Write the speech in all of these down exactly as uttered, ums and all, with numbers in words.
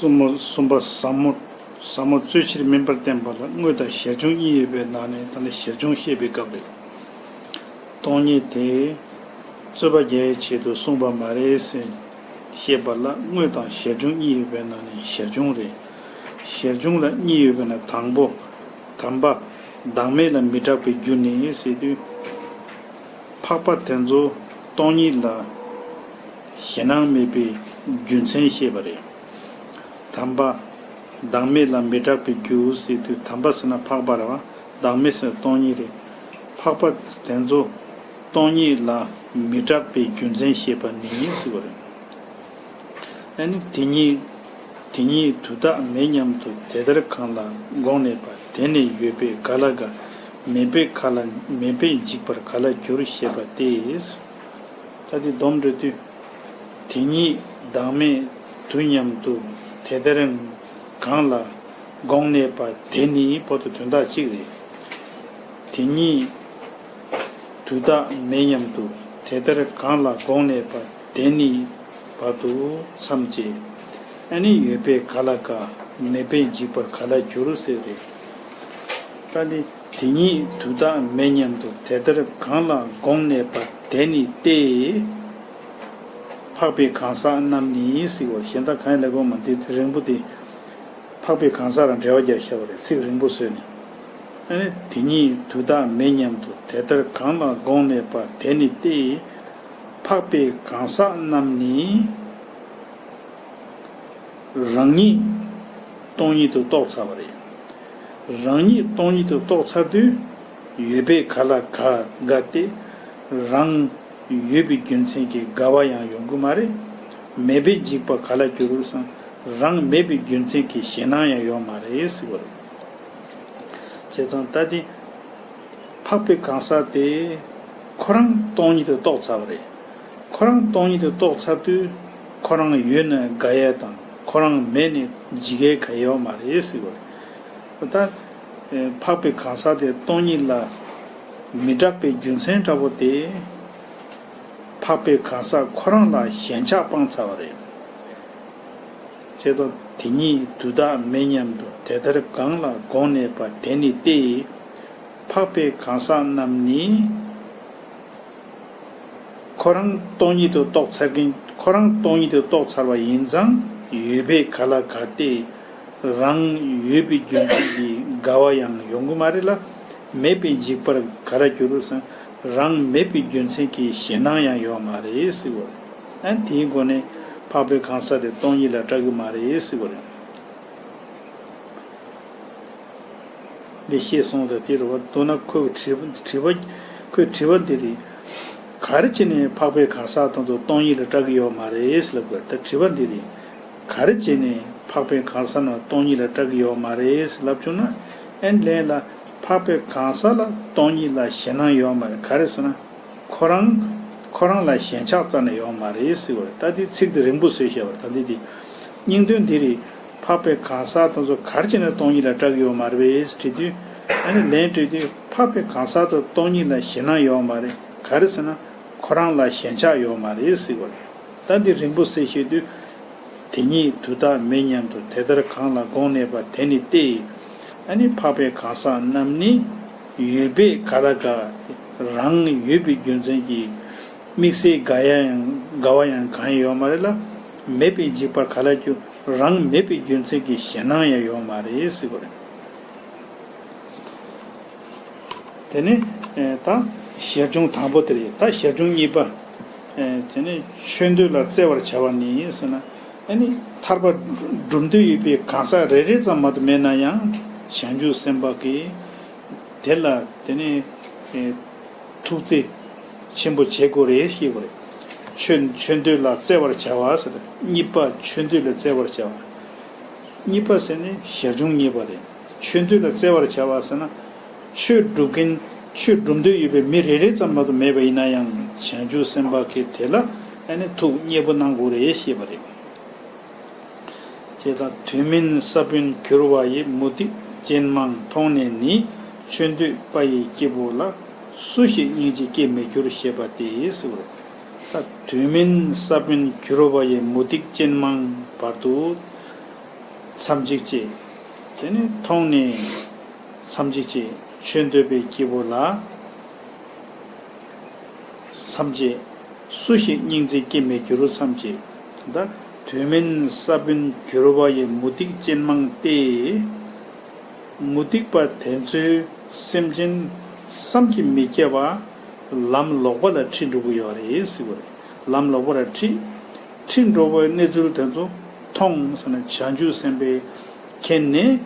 གསུམ་པ་གསུམ་པ་ཟབ་མོ། ཟབ་མོ་རྩོད་ཕྱིར་སྨིན་པར་བསྟན་པ་ལ་དངོས་དང་ཞར་བྱུང་གཉིས་ཡོད་པའི་ནང་ནས། ད་ནི་ཞར་བྱུང་བཤད་པའི་སྐབས་རེད། སྟོང་ཉིད་དེ་རྩོད་པ་རྒྱག་ཡའི་ཆེད་དུ་གསུངས་པ་མ་རེད་ཟེར་བཤད་པ་ལ། དངོས་དང་ཞར་བྱུང་གཉིས་ཡོད་པའི་ནང་ནས་ཞར་བྱུང་རེད། ཞར་བྱུང་ལ་གཉིས་ཡོད་པའི་ནང་དང་པོ། དམ་པ་བདག་མེད་ལ་མི་སྐྲག་པའི་རྒྱུ་ནི་ཟེར་དུས། འཕགས་པ་དེ་ཚོ་སྟོང་ཉིད་ལ་ཞེད་སྣང་མེད་པའི་རྒྱུ་མཚན་བཤད་པ་རེད། དམ་པ་བདག་མེད་ལ་མི་སྐྲག་པའི་རྒྱུ་ཟེར་དུས། དམ་པ་ཟེར་ན་འཕགས་པ་རེད་བ། བདག་མེད་ཟེར་ན་སྟོང་ཉིད་རེད། འཕགས་པ་དེ་ཚོ་སྟོང་ཉིད་ལ་མི་སྐྲག་པའི་རྒྱུ་མཚན་བཤད་པ་ནི་ཟེར་བ་རེད། ཨ་ནི་དེ་ཉིད་དེ་ཉིད་དུ་བདག་མེད་སྙམ་དུ་དེ་ལྟར་གང་ལ་དགོངས་གནས་པ། དེ་ནི་ཡོད་པས་ག་ལ་དགའ། མེད་པས་ག་ལ་མེད་པས་འཇིགས་པར་ག་ལ་འགྱུར་ཞེས་པ་སྟེ། ད་དེ་སྡོམ་འགྲོ་དུས། དེ་ཉིད་བདག་མེད་དུ་སྙམ་དུ་དེ་ལྟར་གང་ལ་དགོངས་གནས་པ། དེ་ནི་བར་དུ་དོན་དག་གཅིག་རེད། དེ་ཉིད་དུ་བདག་མེད་སྙམ་དུ་དེ་ལྟར་གང་ལ་དགོངས་གནས་པ། དེ་ནི་བར་དུ་མཚམས་བཅད། ཨ་ནི་ཡོད་པས་ག་ལ་དགའ། མེད་པས་འཇིགས་པར་ག་ལ་འགྱུར་ཟེར་རེད། ད་ནི་དེ་ཉིད་དུ་བདག་མེད་སྙམ་དུ་དེ་ལྟར་གང་ལ་དགོངས་གནས་པ། དེ་ནི་སྟེ། འཕགས་པའི་གང་ཟག་རྣམས་ནི་ཟེར་བ། གཞན་དག་གང་ཡང་ལབ་དགོས་མ། འདི་རིང་པོ་དེ། འཕགས་པའི་གང་ཟག་ལ་འགྲེལ་བ་རྒྱག་བཞག་པ་རེད། ཚིག་རིང་པོ་བཟོས་ནས། ཨ་ནི་དེ་ཉིད་དུ་བདག་མེད་སྙམ་དུ་དེ་ལྟར་གང་ལ་དགོངས་གནས་པ། དེ་ནི་སྟེ། འཕགས་པའི་གང་ཟག་རྣམས་ནི་རང་ཉིད་སྟོང་ཉིད་དུ་རྟོགས་ཚར་བ་རེད། རང་ཉིད་སྟོང་ཉིད་དུ་རྟོགས་ཚར་དུས། ཡོད་པས་ག་ལ་དགའ་དགའ་སྟེ། རང་ཡོད་པའི་རྒྱུ་མཚན་གྱིས་དགའ་བ་ཡང་ཡོང་གི་མ་རེད། མེད་པས་འཇིགས་པ་ག་ལ་འགྱུར་བསམ། རང་མེད་པའི་རྒྱུ་མཚན་གྱིས་ཞེད་སྣང་ཡང་ཡོང་མ་རེད་ཟེར་བ་རེད། བྱས་ཙང་ད་དེ། འཕགས་པའི་གང་ཟག་དེ་ཁོ་རང་སྟོང་ཉིད་དུ་རྟོགས་ཚར་བ་རེད། ཁོ་རང་སྟོང་ཉིད་དུ་རྟོགས་ཚར་དུས། ཁོ་རང་ཡོད་ན་དགའ་ཡས་དང་། ཁོ་རང་མེད་ནས་འཇིགས་ཡས་ག་ཡོད་མ་རེད་ཟེར་བ་རེད། ད་འཕགས་པའི་གང་ཟག་དེ་སྟོང་ཉིད་ལ་མི་སྐྲག་པའི་རྒྱུ་མཚན་འདྲ་པོ་དེ། འཕགས་པའི་གང་ཟག་ཁོ་རང་ལ་ཞེན་ཆགས་སྤངས་ཚར་བ་རེད། བྱས་ཙང་དེ་ཉིད་དུ་བདག་མེད་སྙམ་དུ་དེ་ལྟར་གང་ལ་དགོངས་གནས་པ། དེ་ནི་སྟེ། འཕགས་པའི་གང་ཟག་རྣམས་ནི། ཁོ་རང་སྟོང་ཉིད་དུ་རྟོགས་ཚར་མཁན། ཁོ་རང་སྟོང་ཉིད་དུ་རྟོགས་ཚར་བ་ཡིན་ཙང་། ཡོད་པས་ག་ལ་དགའ་སྟེ། རང་ཡོད་པའི་རྒྱུ་མཚན་གྱིས་དགའ་བ་ཡང་ཡོང་གི་མ་རེད་ལ། མེད་པས་འཇིགས་པར་ག་ལ་འགྱུར་ཟེར། རང་མེད་པའི་རྒྱུ་མཚན་གྱིས་ཞེད་སྣང་ཡང་ཡོད་མ་རེད་ཟེར་བ་རེད། ཨ་དེའི་སྒོ་ནས་འཕགས་པའི་གང་ཟག་དེ་སྟོང་ཉིད་ལ་སྐྲག་གི་མ་རེད་ཟེར་བ་རེད། འདི་ཤེས་སོང་། ད་དེ་རེད་བ། མདོར་ན་ཁོས་དྲིས་པ་དྲིས་པ། ཁོས་དྲིས་པ་འདི་རེད། ག་རེ་བྱས་ནས་འཕགས་པའི་གང་ཟག་དེ་ཚོ་སྟོང་ཉིད་ལ་སྐྲག་གི་ཡོད་མ་རེད་ལབ་དགོས། ད་དྲིས་པ་འདི་རེད། ག་རེ་བྱས་ནས་འཕགས་པའི་གང་ཟག་རྣམས་སྟོང་ཉིད་ལ་སྐྲག་གི་ཡོད་མ་རེད་ལབ་བྱུང་ན། ཨན་ལན་ལ། འཕགས་པའི་གང་ཟག་ལ་སྟོང་ཉིད་ལ་ཞེད་སྣང་ཡོད་མ་རེད། ག་རེ་ཟེར་ན། ཁོ་རང་ཁོ་རང་ལ་ཞེན་ཆགས་རྩ་ནས་ཡོད་མ་རེད་ཟེར་བ་རེད། ད་འདི་ཚིག་འདི་རིང་པོ་བཟོས་བཞག་པ་རེད། ད་འདི་འདི་སྙིང་དོན་འདི་རེད། འཕགས་པའི་གང་ཟག་དེ་ཚོ་ག་རེ་བྱས་ན་སྟོང་ཉིད་ལ་སྐྲག་གི་ཡོད་མ་རེད་པས་དྲིས་དུས། ཨ་ནི་ལན་སྤྲད་དུས། འཕགས་པའི་གང་ཟག་དེ་སྟོང་ཉིད་ལ་ཞེད་སྣང་ཡོད་མ་རེད། ག་རེ་ཟེར་ན། ཁོ་རང་ལ་ཞེན་ཆགས་ཡོད་མ་རེད་ཟེར་བ་རེད། ད་འདི་རིང་པོ་བཟོས་བཤད་དུས། དེ་ཉིད་དུ་བདག་མེད་སྙམ་དུ་དེ་ལྟར་གང་ལ་དགོངས་གནས་པ། དེ་ནི་སྟེ། ཨ་ནི་འཕགས་པའི་གང་ཟག་རྣམས་ནི་ཡོད་པས་ག་ལ་དགའ། རང་ཡོད་པའི་རྒྱུ་མཚན་གྱིས་དམིགས་བསལ་དགའ་ཡ་ཡང་དགའ་བ་ཡང་གང་ཡང་ཡོད་མ་རེད་ལ། མེད་པས་འཇིགས་པར་ག་ལ་འགྱུར། རང་མེད་པའི་རྒྱུ་མཚན་གྱིས་ཞེད་སྣང་ཡང་ཡོད་མ་རེད་ཟེར་བ་རེད། དེ་ནས་ཨེ་ད་ཞར་བྱུང་དང་པོ་དེ་རེད། ད་ཞར་བྱུང་གཉིས་པ། ཨེ་དེ་ནས་ཆོས་འདོད་ལ་བརྩེ་བར་བྱ་བ་ནི་ཟེར་ན། ཨ་ནི་ཐར་པ་སྒྲུབ་འདོད་ཡོད་པའི་གང་ཟག་རེ་རེ་ཙམ་མ་གཏོགས་མེད་ན་ཡང་། བྱང་ཆུབ་སེམས་དཔའ་གིས་དེ་ལ་དེ་ནས་ཨེ་ཐུགས་བརྩེ་ཆེན་པོ་བྱེད་དགོས་རེད་ཞེས་པ་རེད། ཆོས་ཆོས་འདོད་ལ་བརྩེ་བར་བྱ་བ་ཟེར། གཉིས་པ་ཆོས་འདོད་ལ་བརྩེ་བར་བྱ་བ། གཉིས་པ་ཟེར་ནས་ཞར་བྱུང་གཉིས་པ་རེད། ཆོས་འདོད་ལ་བརྩེ་བར་བྱ་བ་ཟེར་ན། ཆོས་སྒྲུབ་མཁན་ཆོས་སྒྲུབ་འདོད་ཡོད་པའི་མི་རེ་རེ་ཙམ་མ་གཏོགས་མེད་པ་ཡིན་ན་ཡང་། བྱང་ཆུབ་སེམས་དཔའ་གིས་དེ་ལ་ཨ་ནི་ཐུགས་མཉེས་པོ་གནང་དགོས་རེད་ཞེས་པ་རེད། ཅེས་དང་། དུས་མིན་ས་བོན་གྱུར་པ་ཡི། མུ་སྟེགས་ཅན་མང་མཐོང་ནས་ནི། ཆོས་འདོད་དཔའ་ཡི་སྐྱེས་བུ་ལ། སུ་ཞིག་སྙིང་རྗེ་སྐྱེ་མི་འགྱུར་ཞེས་པ་སྟེ་ཟེར་བ་རེད། ད་དུས་མིན་ས་བོན་གྱུར་པ་ཡི། མུ་སྟེགས་ཅན་མང་བར་དུ། མཚམས་གཅིག་བྱས། དེ་ནས་མཐོང་ནས་མཚམས་གཅིག་བྱས། ཆོས་འདོད་པའི་སྐྱེས་བུ་ལ་མཚམས་བཅད། སུ་ཞིག་སྙིང་རྗེ་སྐྱེ་མེད་འགྱུར་མཚམས་བཅད། ད་དུས་མིན་ས་བོན་གྱུར་པ་ཡི། མུ་སྟེགས་ཅན་མང་སྟེ། མུ་སྟེགས་པ་དེ་ཚོས་སེམས་ཅན་བསམ་གྱིས་མི་ཁྱབ་པ་ལམ་ལོག་པ་ལ་ཁྲིད་འགྲོ་གི་ཡོད་རེད་ཟེར་བ་རེད། ལམ་ལོག་པ་ལ་ཁྲིད། ཁྲིད་འགྲོ་བའི་གནས་ཚུལ་དེ་ཚོ་མཐོང་ཟེར་ན། བྱང་ཆུབ་སེམས་དཔའི་མཁྱེན་ནས་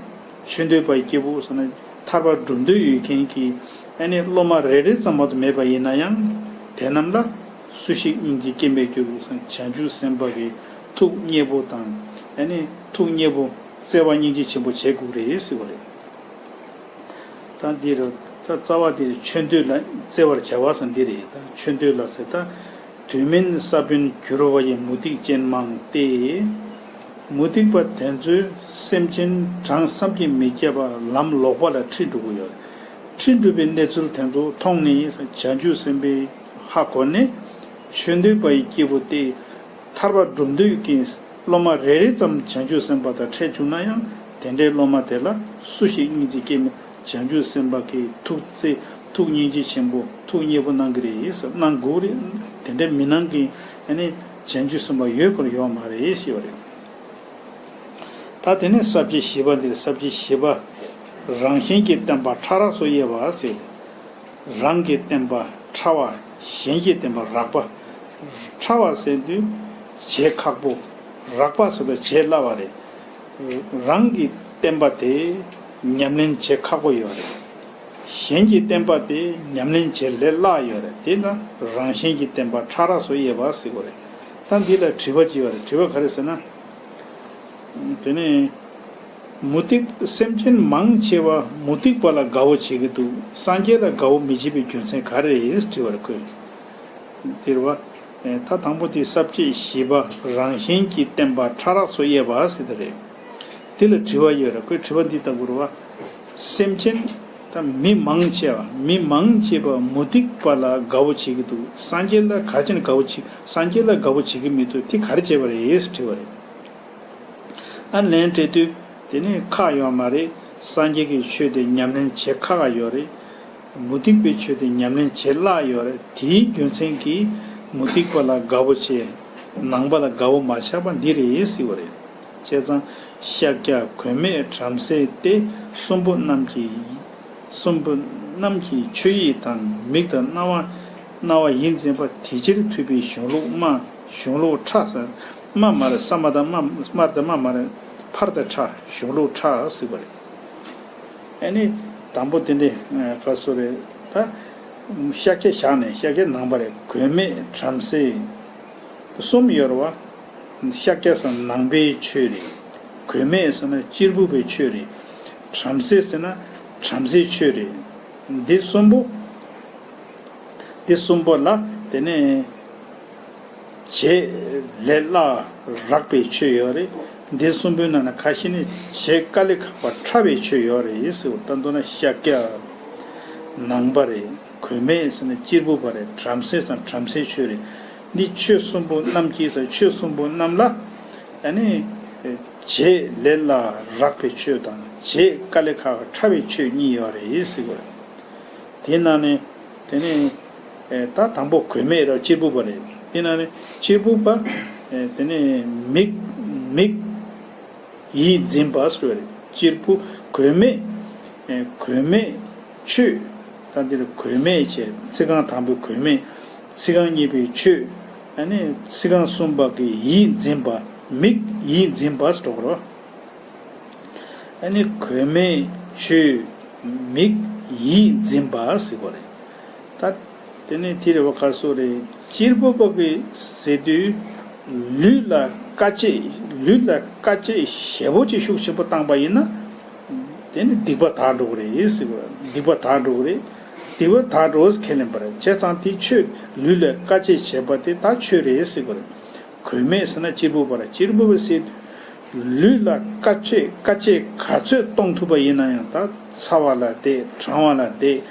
ཆོས་འདོད་པའི་སྐྱེས་བུ་ཟེར་ན། ཐར་པ་སྒྲུབ་འདོད་ཡོད་མཁན་གྱི་ཨ་ནི་སློབ་མ་རེ་རེ་ཙམ་མ་གཏོགས་མེད་པ་ཡིན་ན་ཡང་། དེ་རྣམས་ལ་སུ་ཞིག་སྙིང་རྗེ་སྐྱེ་མེད་འགྱུར་ཟེར་ན། བྱང་ཆུབ་སེམས་དཔའ་གི་ཐུགས་མཉེས་པོ་དང་། ཨ་ནི་ཐུགས་མཉེས་པོ་བརྩེ་བ་སྙིང་རྗེ་ཆེན་པོ་བྱེད་དགོས་རེད་ཟེར་བ་རེད། ད་འདི་རུ་ད་རྩ་བ་འདི་ཆོས་འདོད་ལ་བརྩེ་བར་བྱ་བ་ཟེར་འདི་རེད། ད་ཆོས་འདོད་ལ་ཟེར། ད་དུས་མིན་ས་བོན་གྱུར་པ་ཡི། མུ་སྟེགས་ཅན་མང་སྟེ། མུ་སྟེགས་པ་དེ་ཚོས་སེམས་ཅན་གྲངས་བསམ་གྱིས་མི་ཁྱབ་པ་ལམ་ལོག་པ་ལ་ཁྲིད་འགྲོ་གི་ཡོད། ཁྲིད་འགྲོ་བའི་གནས་ཚུལ་དེ་ཚོ་མཐོང་ནས་བྱང་ཆུབ་སེམས་དཔའི་ཧ་གོ་ནས། ཆོས་འདོད་པ་ཡི་སྐྱེས་བུ་སྟེ། ཐར་པ་སྒྲུབ་འདོད་ཀྱི་སློབ་མ་རེ་རེ་ཙམ་བྱང་ཆུབ་སེམས་དཔའ་དང་འཕྲད་བཅུག་ན་ཡང་། དེ་འདྲའི་སློབ་མ་དེ་ལ་སུ་ཞིག་སྙིང་རྗེ་སྐྱེ་མེད། བྱང་ཆུབ་སེམས་དཔའ་གི་ཐུགས་བརྩེ། ཐུགས་སྙིང་རྗེ་ཆེན་པོ། ཐུགས་མཉེས་པོ་གནང་གི་རེད་ཟེར། གནང་དགོས་རེད། དེ་འདྲའི་མི་གནང་མཁན་ཨ་ནི་བྱང་ཆུབ་སེམས་དཔའ་ཡོད་དགོས་ཡོད་མ་རེད་ཞེས་པ་རེད། ད་དེ་ནས་ས་བཅད་བཞི་པ་འདིར། ས་བཅད་བཞི་པ། རང་གཞན་གྱི་བསྟན་པ་ཕྲ་རགས་སུ་དབྱེ་བ་ཟེར། རང་གི་བསྟན་པ་ཕྲ་བ། གཞན་གྱི་བསྟན་པ་རགས་པ། ཕྲ་བ་ཟེར་དུས་བྱེད་ཁག་པོ། རགས་པ་ཟེར་དུས་བྱེད་སླ་བ་རེད། རང་གི་བསྟན་པ་དེ་ཉམས་ལེན་བྱེད་ཁག་པོ་ཡོད་རེད། གཞན་གྱི་བསྟན་པ་དེ་ཉམས་ལེན་བྱེད་ལས་སླ་ཡོད་རེད། དེ་ན་རང་གཞན་གྱི་བསྟན་པ་ཕྲ་རགས་སུ་དབྱེ་བ་ཟེར་བ་རེད། ད་འདི་ལ་དྲི་བ་ཅིག་ཡོད་རེད། དྲི་བ་ག་རེ་ཟེར་ན། དེ་ནས་མུ་སྟེགས། སེམས་ཅན་མང་ཆེ་བ་མུ་སྟེགས་པ་ལ་དགའ་བོ་བྱེད་ཀྱི་འདུག། སངས་རྒྱས་ལ་དགའ་བོ་མི་བྱེད་པའི་རྒྱུ་མཚན་ག་རེ་རེད་དྲི་བར་ཁོས། དེ་རེད་བ། ད་དང་པོ་དེ་ས་བཅད་བཞི་པ། རང་གཞན་གྱི་བསྟན་པ་ཕྲ་རགས་སུ་དབྱེ་བ་ཟེར་དེ་རེད། དེ་ལ་དྲི་བ་ཡོད་རེད། ཁོས་དྲི་བ་འདི་ལྟ་བུ་རེད་བ། སེམས་ཅན། ད་མི་མང་ཆེ་བ། མི་མང་ཆེ་བ་མུ་སྟེགས་པ་ལ་དགའ་བོ་བྱེད་ཀྱི་འདུག། སངས་རྒྱས་ལ་ག་རེ་བྱས་ནས་དགའ་བོ་བྱེད། སངས་རྒྱས་ལ་དགའ་བོ་བྱེད་ཀྱི་མི་འདུག། དེ་ག་རེ་བྱས་པ་རེད་དྲི་བ་རེད། ཨ། ལན་སྤྲད་དུས་དེ་ནི་ཁག་ཡོད་མ་རེད། སངས་རྒྱས་ཀྱི་ཆོས་དེ་ཉམས་ལེན་བྱེད་ཁག་ཡོད་རེད། མུ་སྟེགས་པའི་ཆོས་དེ་ཉམས་ལེན་བྱེད་སླ་ཡོད་རེད། དེའི་རྒྱུ་མཚན་གྱིས་མུ་སྟེགས་པ་ལ་དགའ་བོ་བྱས། ནང་པ་ལ་དགའ་བོ་མ་ཆགས་པ་འདི་རེད་ཟེར་བ་རེད། བྱས་ཙང་ཤཱཀྱ་གོས་མེད་བྲམ་ཟེ་སྟེ། གསུམ་པོ་རྣམས་ཀྱི། གསུམ་པོ་རྣམས་ཀྱི་ཆོས་ཡིད་དང་། མིག་དང་རྣ་བ། རྣ་བ་ཡིད་འཛིན་པ། དེ་ཕྱིར་ཐུབ་པའི་གཞུང་ལུགས་སྨྲ། གཞུང་ལུགས་ཕྲ་ཟེར། སྨྲ་མ་རེད། ས་མ་དང་སྨྲ། སྨྲ་དང་སྨྲ་མ་རེད། ཕར་དང་ཕྲ། གཞུང་ལུགས་ཕྲ་ཟེར་བ་རེད། ཨ་ནི་དང་པོ་དེ་འདྲའི་ག་སོ་རེད། ད་ཤཱཀྱ་བཞག་ནས། ཤཱཀྱ་ནང་པ་རེད། གོས་མེད་བྲམ་ཟེ། གསུམ་ཡོད་རེད་བ། ཤཱཀྱ་ཟེར་ན་ནང་པའི་ཆོས་རེད། གོས་མེད་ཟེར་ན་གཅེར་བུ་པའི་ཆོས་རེད། བྲམ་ཟེ་ཟེར་ན་བྲམ་ཟེའི་ཆོས་རེད། འདི་གསུམ་པོ། འདི་གསུམ་པོ་ལ་དེ་ནས་བྱེད་ལས་སླ་རགས་པའི་ཆོས་ཡོད་རེད། འདི་གསུམ་པོའི་ནང་ན་ཁ་ཤས་ནི་བྱེད་དཀའ་ལས་ཁག་པ་ཕྲ་བའི་ཆོས་ཡོད་རེད་ཟེར་བ། ད་མདོར་ན་ཤཱཀྱ་ནང་པ་རེད། གོས་མེད་ཟེར་ན་གཅེར་བུ་པ་རེད། བྲམ་ཟེ་ཟེར་ན་བྲམ་ཟེའི་ཆོས་རེད། འདི་ཆོས་གསུམ་པོ་རྣམས་ཀྱི་ཟེར། ཆོས་གསུམ་པོ་རྣམས་ལ་ཨ་ནི་བྱེད་ལས་སླ་རགས་པའི་ཆོས་དང་། བྱེད་དཀའ་ལས་ཁག་ཕྲ་བའི་ཆོས་གཉིས་ཡོད་རེད་ཟེར་བ་རེད། དེ་ནང་ནས་དེ་ནས་ད་དང་པོ་གོས་མེད་རེད། གཅེར་བུ་པ་རེད། དེ་ནང་ནས་གཅེར་བུ་པ་དེ་ནས་མིག་མིག་ཡིད་འཛིན་པ་ཟེར་བ་རེད། གཅེར་བུ་གོས་མེད། ཨེ། གོས་མེད་ཆོས། ད་འདིར་གོས་མེད་བྱས། ཚིག་རྐང་དང་པོའི་གོས་མེད། ཚིག་རྐང་གཉིས་པའི་ཆོས། ཨ་ནི་ཚིག་རྐང་གསུམ་པ་གི་ཡིད་འཛིན་པ། མིག་ཡིད་འཛིན་པ་ཟེར་གོ་རེད། ཨ་ནི་གོས་མེད་ཆོས། མིག་ཡིད་འཛིན་པ་ཟེར་གོ་རེད། ད་དེ་ནས་དེ་རེད་བ། ག་སོ་རེད། གཅེར་བུ་པ་གི་ཟེར་དུས་ལུས་ལ་དཀའ་སྤྱད། ལུས་ལ་དཀའ་སྤྱད་ཞེ་པོ་ཅིག་ཤུགས་ཆེན་པོ་བཏང་པ་ཡིན་ན། དེ་ནི་སྡིག་པ་དག་འགྲོ་གི་རེད་ཟེར་བ། སྡིག་པ་དག་འགྲོ་གི་རེད། སྡིག་པ་དག་འགྲོ་ཁས་ལེན་པ་རེད། བྱས་ཙང་དེ་ཆོས་ལུས་ལ་དཀའ་སྤྱད་བྱས་པ་དེ་ད་ཆོས་རེད་ཟེར་བ་རེད། གོས་མེད་ཟེར་ན་གཅེར་བུ་པ་རེད། གཅེར་བུ་པ་ཟེར་དུས་ལུས་ལ་དཀའ་སྤྱད་དཀའ་སྤྱད་ག་ཚོད་གཏོང་ཐུབ་པ་ཡིན་ན་ཡང་། ད་ཚ་བ་ལ་བསྡད། གྲང་བ་ལ་བསྡད།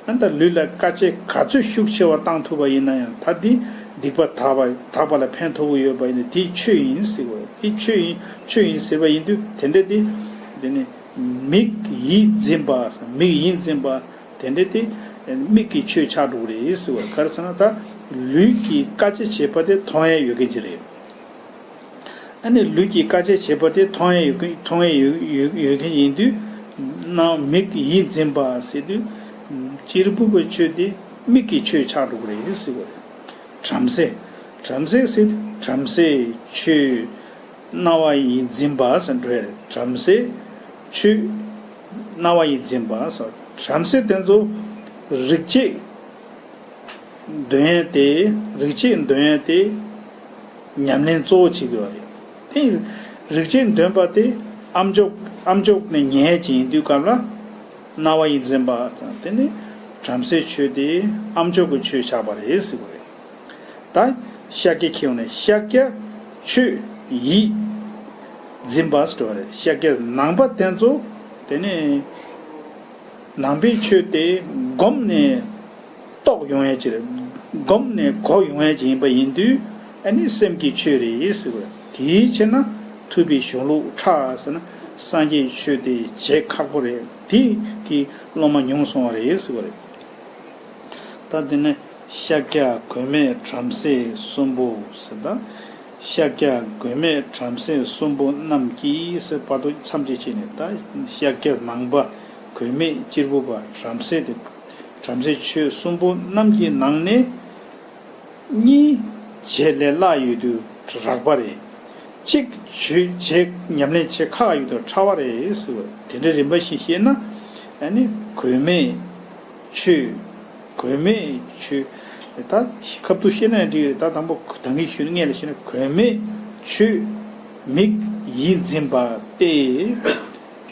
ཨ། ད་ལུས་ལ་དཀའ་སྤྱད་ག་ཚོད་ཤུགས་ཆེ་བ་བཏང་ཐུབ་པ་ཡིན་ན་ཡང་། ད་འདི་ སྡིག་པ་དག་པ་དག་པ་ལ་ཕན་ཐོགས་ཀྱི་ཡོད་པ་ཡིན་ན་དེ་ཆོས་ཡིན་ཟེར་བ། དེ་ཆོས་ཡིན་ཆོས་ཡིན་ཟེར་བ་ཡིན་དུས་དེ་འདྲ་དེ། དེ་ནི་མིག་ཡིད་འཛིན་པ། མིག་ཡིད་འཛིན་པ་དེ་འདྲ་དེ་མིག་གི་ཆོས་ཆགས་འགྲོ་གི་རེད་ཟེར་བ། ག་རེ་ཟེར་ན་ད་ལུས་ཀྱིས་དཀའ་སྤྱད་བྱས་པ་དེ་མཐོང་ཡ་ཡོད་མཁན་ཅིག་རེད། ཨ་ནི་ལུས་ཀྱིས་དཀའ་སྤྱད་བྱས་པ་དེ་མཐོང་ཡ་ཡོད་མཁན་མཐོང་ཡ་ཡོད་ཡོད་ཡོད་མཁན་ཡིན་དུས། རྣམ་མིག་ཡིད་འཛིན་པ་ཟེར་དུས། གཅེར་བུ་པའི་ཆོས་དེ་མིག་གི་ཆོས་ཆགས་འགྲོ་གི་རེད་ཟེར་བ་རེད། བྲམ་ཟེ། བྲམ་ཟེ་ཟེར་དུས་བྲམ་ཟེ་ཆོས་རྣ་བ་ཡིས་འཛིན་པ་ཟེར་འགྲོ་ཡ་རེད། བྲམ་ཟེ་ཆོས་རྣ་བ་ཡིས་འཛིན་པ་ཟེར། བྲམ་ཟེ་དེ་ཚོ་རིག་བྱེད་འདོན་ཡས་དེ། རིག་བྱེད་འདོན་ཡས་དེ་ཉམས་ལེན་གཙོ་བོ་བྱེད་དགོས་པ་རེད། དེ་རིག་བྱེད་འདོན་པ་དེ་ཨ་མཆོག་ཨ་མཆོག་ནས་ཉན་ཡས་ཅིག་ཡིན་དུས་སྐབས་ལ་རྣ་བ་ཡིས་འཛིན་པ་དང་། དེ་ནི་བྲམ་ཟེའི་ཆོས་དེ་ཨ་མཆོག་གི་ཆོས་ཆགས་པ་རེད་ཟེར་བ་རེད། ད་ཤཱཀྱ་ཁྱེར་ཡོང་ནས་ཤཱཀྱ་ཆོས་ཡིད་འཛིན་པ་ཟེར་བ་རེད། ཤཱཀྱ་ནང་པ་དེ་ཚོ་དེ་ནི་ནང་པའི་ཆོས་དེ་བསྒོམས་ནས་རྟོགས་ཡོང་ཡས་ཅིག་རེད། བསྒོམས་ནས་གོ་ཡོང་ཡས་ཅིག་ཡིན་པ་ཡིན་དུས། ཨ་ནི་སེམས་ཀྱི་ཆོས་རེད་ཟེར་བ། དེའི་ཕྱིར་ན་ཐུབ་པའི་གཞུང་ལུགས་ཕྲ་ཟེར་ན་སངས་རྒྱས་ཆོས་དེ་བྱེད་ཁག་པོ་རེད། དེ་གི་སློབ་མ་ཉུང་སོང་བ་རེད་ཟེར་བ་རེད། ད་དེ་ནས་ཤཱཀྱ་གོས་མེད་བྲམ་ཟེ་གསུམ་པོ་ཟེར། ད་ཤཱཀྱ་གོས་མེད་བྲམ་ཟེ་གསུམ་པོ་རྣམས་ཀྱིས་ཟེར་བར་དུ་མཚམས་བཅད་བྱས་ནས། ད་ཤཱཀྱ་ནང་པ་གོས་མེད་གཅེར་བུ་པ་བྲམ་ཟེ་དེ། བྲམ་ཟེ་ཆོས་གསུམ་པོ་རྣམས་ཀྱི་ནང་ནས་གཉིས་བྱེད་ལས་སླ་ཡོད་དུས་རགས་པ་རེད། གཅིག་ཆོས་བྱེད་ཉམས་ལེན་བྱེད་ཁག་ཡོད་དུས་ཕྲ་བ་རེད་ཟེར་བ། དེ་འདྲའི་རིམ་པ་བཞིན་བཤད་ན། ཨ་ནི་གོས་མེད་ཆོས། གོས་མེད་ཆོས། ད་ཁ་ཐུག་བཤད་ན་ཡང་འགྲིག་རེད། ད་དང་པོ་ད་གིན་ཞུས་ནས་སྔོན་ལ་བཤད་ན། གོས་མེད་ཆོས་མིག་ཡིད་འཛིན་པ་སྟེ།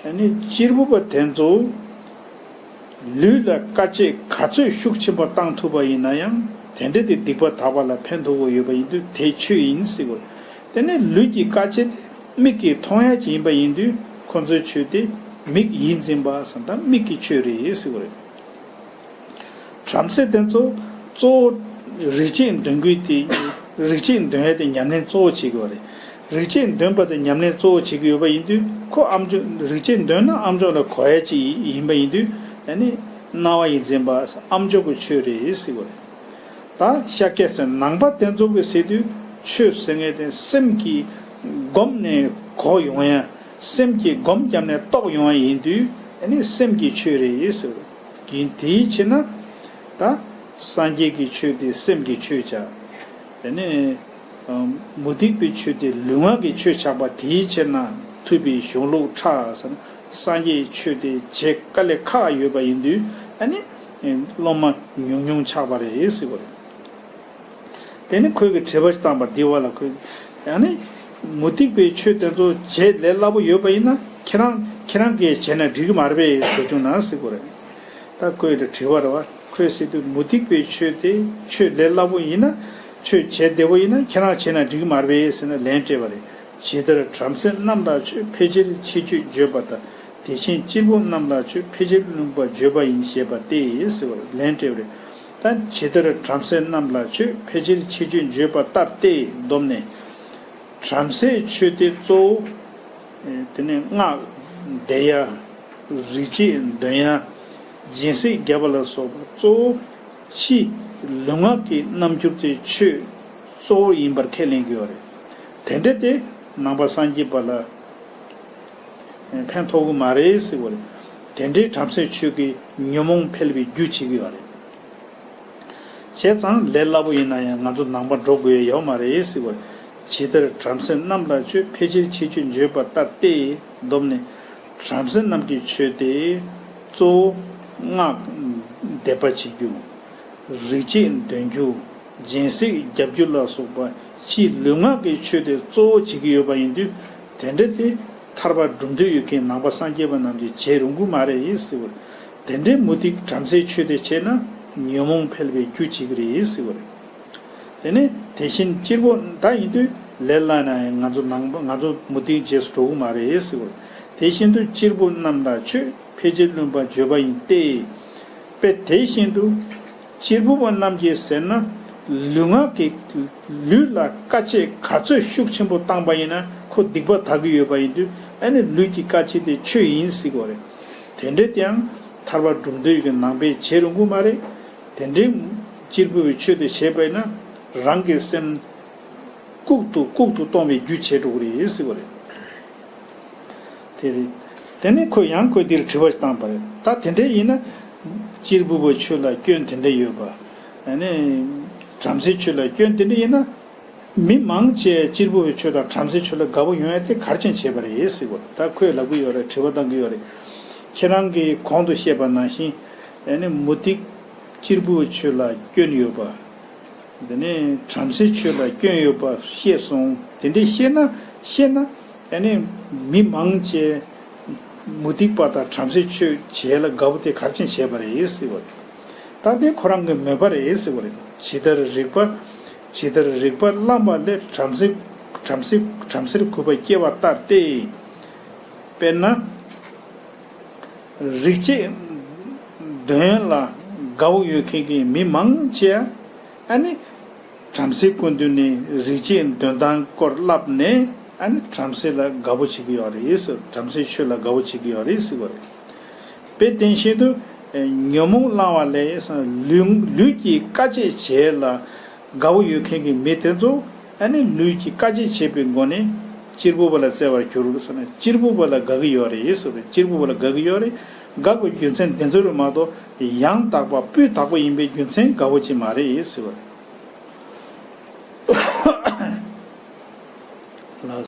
ཨ་ནི་གཅེར་བུ་པ་དེ་ཚོ་ལུས་ལ་དཀའ་སྤྱད་ག་ཚོད་ཤུགས་ཆེན་པོ་བཏང་ཐུབ་པ་ཡིན་ན་ཡང་། དེ་འདྲ་དེ་སྡིག་པ་དག་པ་ལ་ཕན་ཐོགས་ཀྱི་ཡོད་པ་ཡིན་དུས་དེ་ཆོས་ཡིན་ཟེར་དགོས། དེ་ནས་ལུས་ཀྱི་དཀའ་སྤྱད་དེ་མིག་གིས་མཐོང་ཡ་ཅིག་ཡིན་པ་ཡིན་དུས་ཁོ་ཚོའི་ཆོས་དེ་མིག་ཡིད་འཛིན་པ་ཟེར། ད་མིག་གི་ཆོས་རེད་ཟེར་དགོས་རེད། བྲམ་ཟེ་དེ་ཚོ་གཙོ་བོ་རིག་བྱེད་འདོན་དགོས་དེ། རིག་བྱེད་འདོན་ཡ་དེ་ཉམས་ལེན་གཙོ་བོ་བྱེད་དགོས་པ་རེད། རིག་བྱེད་འདོན་པ་དེ་ཉམས་ལེན་གཙོ་བོ་བྱེད་ཀྱི་ཡོད་པ་ཡིན་དུས། ཁོ་ཨ་མཆོག་རིག་བྱེད་འདོན་ན་ཨ་མཆོག་ལ་གོ་ཡ་ཅིག་ཡིན་པ་ཡིན་དུས། ཨ་ནི་རྣ་བ་ཡིས་འཛིན་པ་ཨ་མཆོག་གི་ཆོས་རེད་ཟེར་དགོས་རེད། ད་ཤཱཀྱ་ཟེར་ནང་པ་དེ་ཚོ་གིས་ཟེར་དུས་ཆོས་ཟེར་མཁན་དེ་སེམས་ཀྱིས་བསྒོམས་ནས་གོ་ཡོང་ཡ། སེམས་ཀྱིས་སྒོམ་བརྒྱབ་ནས་རྟོགས་ཡོང་བ་ཡིན་དུས། ཨ་ནི་སེམས་ཀྱི་ཆོས་རེད་ཟེར་བ་ཡིན། དེའི་ཕྱིར་ན་ད་སངས་རྒྱས་ཀྱི་ཆོས་དེ་སེམས་ཀྱི་ཆོས་བྱ། དེ་ནས་མུ་སྟེགས་པའི་ཆོས་དེ་ལུས་ངག་གི་ཆོས་ཆགས་པ། དེའི་ཕྱིར་ན་ཐུབ་པའི་གཞུང་ལུགས་ཕྲ་ཟེར་ན། སངས་རྒྱས་ཆོས་དེ་བྱེད་དཀའ་ལས་ཁག་ཡོད་པ་ཡིན་དུས། ཨ་ནི་སློབ་མ་ཉུང་ཉུང་ཆགས་པ་རེད་ཟེར་བ་རེད། དེ་ནི་ཁོས་ཀྱི་དྲི་བ་ཞིག་བཏང་པ་འདི་བ་ལ། ཁོས་ཡང་ནི་མུ་སྟེགས་པའི་ཆོས་དེ་ཚོ་བྱེད་ལས་སླ་པོ་ཡོད་པ་ཡིན་ན། ཁྱེད་རང་ཁྱེད་རང་གིས་བྱས་ན་འགྲིག་གི་མ་རེད་པས་ཟེར་བྱུང་ན་ཟེར་དགོས་རེད། ད་ཁོས་ཀྱི་དྲི་བ་རེད་བ། ཁོས་ཟེར་དུས་མུ་སྟེགས་པའི་ཆོས་དེ་ཆོས་ལས་སླ་པོ་ཡིན་ན། ཆོས་བྱེད་བདེ་པོ་ཡིན་ན་ཁྱེད་རང་བྱས་ན་འགྲིག་གི་མ་རེད་པས་ཟེར་ན་ལན་སྤྲད་པ་རེད། ཇི་ལྟར་བྲམ་ཟེ་རྣམས་ལ་ཆོས་ཕལ་ཆེར་ཕྱིས་བཅོས་བརྗོད་པ་ལྟར། དེ་བཞིན་གཅེར་བུ་རྣམས་ལ་ཆོས་ཕལ་ཆེར་བླུན་པ་བརྗོད་པ་ཡིན་ཞེས་པ་སྟེ་ཟེར་བར་ལན་སྤྲད་པ་རེད། ད་ཇི་ལྟར་བྲམ་ཟེ་རྣམས་ལ་ཆོས་ཕལ་ཆེར་ཕྱིས་བཅོས་བརྗོད་པ་ལྟར་ཏེ། བསྡོམས་ནས་བྲམ་ཟེའི་ཆོས་དེ་གཙོ་བོ། དེ་ནས་སྔགས་བཟླས་ཡ། རིག་བྱེད་འདོན་ཡ། སྦྱིན་སྲེག་བརྒྱབ་པ་ལ་སོགས་པ་གཙོ་བོ་ཕྱིའི་ལུས་ངག་གི་རྣམ་འགྱུར་དེ་ཆོས་གཙོ་བོ་ཡིན་པར་ཁས་ལེན་གྱི་ཡོད་རེད། དེ་འདྲ་དེ་ནང་པ་སངས་རྒྱས་པ་ལ་ཕན་ཐོགས་ཀྱི་མ་རེད་ཟེར་བ་རེད། དེ་འདྲའི་བྲམ་ཟེ་ཆོས་ཀྱི་ཉོན་མོངས་འཕེལ་བའི་རྒྱུ་བྱེད་ཀྱི་ཡོད་རེད། བྱས་ཙང་ལས་སླ་པོ་ཡིན་ན་ཡང་ང་ཚོ་ནང་པ་འགྲོ་དགོས་ཡ་ཡོད་མ་རེད་ཟེར་བ་རེད། ཇི་ལྟར་བྲམ་ཟེ་རྣམས་ལ་ཆོས་ཕལ་ཆེར་ཕྱིས་བཅོས་བརྗོད་པ་ལྟར་ཏེ། བསྡོམས་ནས་བྲམ་ཟེ་རྣམས་ཀྱི་ཆོས་དེ་གཙོ་བོ་སྔགས་བཟླས་པ་བྱེད་རྒྱུ། རིག་བྱེད་འདོན་རྒྱུ། སྦྱིན་སྲེག་བརྒྱབ་རྒྱུ་ལ་སོགས་པ་ཕྱིའི་ལུས་ངག་གི་ཆོས་དེ་གཙོ་བོ་བྱེད་ཀྱི་ཡོད་པ་ཡིན་དུས། དེ་འདྲ་དེ་ཐར་པ་སྒྲུབ་འདོད་ཡོད་མཁན་ནང་པ་སངས་རྒྱས་པ་རྣམས་ཀྱིས་བྱེད་རུང་གི་མ་རེད་ཟེར་བ། དེ་འདྲའི་མུ་སྟེགས་བྲམ་ཟེའི་ཆོས་དེ་བྱས་ན་ཉོན་མོངས་འཕེལ་བའི་རྒྱུ་བྱེད་ཀྱི་རེད་ཟེར་བ་རེད། དེ་ནས་དེ་བཞིན་གཅེར་བུ་ད་ཡིན་དུས་ལས་སླ་ན་ཡང་ང་ཚོ་ནང་པ་ང་ཚོ་མུ་སྟེགས་རྗེས་སུ་འགྲོ་གི་མ་རེད་ཟེར་བ། དེ་བཞིན་དུ་གཅེར་བུ་རྣམས་ལ་ཆོས་ཕལ་ཆེར་བླུན་པ་བརྗོད་པ་ཡིན་ཏེ། དཔེ་དེ་བཞིན་དུ། གཅེར་བུ་པ་རྣམས་ཀྱིས་ཟེར་ན། ལུས་ངག་གི་ལུས་ལ་དཀའ་སྤྱད་ག་ཚོད་ཤུགས་ཆེན་པོ་བཏང་པ་ཡིན་ན་ཁོ་སྡིག་པ་དག་གི་ཡོད་པ་ཡིན་དུས། ཨ་ནི་ལུས་ཀྱི་དཀའ་སྤྱད་དེ་ཆོས་ཡིན་ཟེར་གྱི་ཡོད་རེད། དེ་འདྲ་དེའང་ཐར་པ་སྒྲུབ་འདོད་ཀྱི་ནང་པས་བྱེད་རུང་གི་མ་རེད། དེ་འདྲའི་གཅེར་བུ་པའི་ཆོས་དེ་བྱས་པ་ཡིན་ན་རང་གི་སེམས་ལྐུགས་སུ་ལྐུགས་སུ་གཏོང་བའི་རྒྱུ་བྱེད་འགྲོ་གི་རེད་ཟེར་གྱི་ཡོད་རེད། དེ་རེད། དེ་ནས་ཁོས་ཡང་ཁོས་འདིར་དྲི་བ་ཞིག་བཏང་པ་རེད། ད་དེ་འདྲ་ཡིན་ན། གཅེར་བུ་པའི་ཆོས་ལ་སྐྱོན་དེ་འདྲ་ཡོད་པ། ཨ་ནི། བྲམ་ཟེའི་ཆོས་ལ་སྐྱོན་དེ་འདྲ་ཡིན་ན། མི་མང་ཆེ་གཅེར་བུ་པའི་ཆོས་དང་བྲམ་ཟེའི་ཆོས་ལ་དགའ་པོ་ཡོང་ཡ་དེ་ག་རེ་བྱས་པ་རེད་ཟེར་གྱི་ཡོད་རེད། ད་ཁོས་ལབ་ཀྱི་ཡོད་རེད། དྲི་བ་བཏང་གི་ཡོད་རེད། ཁྱེད་རང་གིས་གོང་དུ་བཤད་པ་ནང་བཞིན། ཨ་ནི་མུ་སྟེགས་གཅེར་བུ་པའི་ཆོས་ལ་སྐྱོན་ཡོད་པ། དེ་ནས་བྲམ་ཟེའི་ཆོས་ལ་སྐྱོན་ཡོད་པ་བཤད་སོང་། དེ་འདྲས་བཤད་ན་བཤད་ན། ཨ་ནི་མི་མང་ཆེ་མུ་སྟེགས་པ་དང་བྲམ་ཟེའི་ཆོས་བྱས་ལ་དགའ་པོ་དེ་ག་རེ་བྱས་པ་རེད་ཟེར་བ་རེད། ད་དེ་ཁོ་རང་གི་མོས་པ་རེད་ཟེར་བ་རེད། ཇི་ལྟར་རིགས་པ། ཇི་ལྟར་རིགས་པ་བླངས་པ་ལས་བྲམ་ཟེ། བྲམ་ཟེ། བྲམ་ཟེར་གུས་པ་སྐྱེ་བ་ལྟར་ཏེ། དཔེར་ན། རིག་བྱེད་འདོན་ལ་དགའ་བོ་ཡོད་མཁན་གྱི་མི་མང་ཆེ། ཨ་ནི། བྲམ་ཟེའི་སྐུ་མདུན་ནས་རིག་བྱེད་འདོན་སྟངས་སྐོར་བསླབས་ནས། ཨ་ནི་བྲམ་ཟེ་ལ་དགའ་བོ་བྱེད་ཀྱི་ཡོད་རེད་ཟེར། བྲམ་ཟེའི་ཆོས་ལ་དགའ་བོ་བྱེད་ཀྱི་ཡོད་རེད་ཟེར་བ་རེད། དཔེ་དེ་བཞིན་དུ། ཉོན་མོངས་བླང་བ་ལས་ལུས། ལུས་ཀྱི་དཀའ་སྤྱད་བྱས་ལ་དགའ་བོ་ཡོད་མཁན་གྱི་མི་དེ་ཚོ། ཨ་ནི་ལུས་ཀྱི་དཀའ་སྤྱད་བྱས་པའི་སྒོ་ནས་གཅེར་བུ་པ་ལ་བརྩེ་བར་གྱུར་ཟེར་ན། གཅེར་བུ་པ་ལ་དགའ་གི་ཡོད་རེད་ཟེར་བས། གཅེར་བུ་པ་ལ་དགའ་གི་ཡོད་རེད། དགའ་དགོས་རྒྱུ་མཚན་དེ་ཚོ་རེད་མ་གཏོགས། ཡང་དག་པ་སྤུས་དག་པོ་ཡིན་པའི་རྒྱུ་མཚན་དགའ་བོ་ཅིག་མ་རེད་ཟེར་བ་རེད།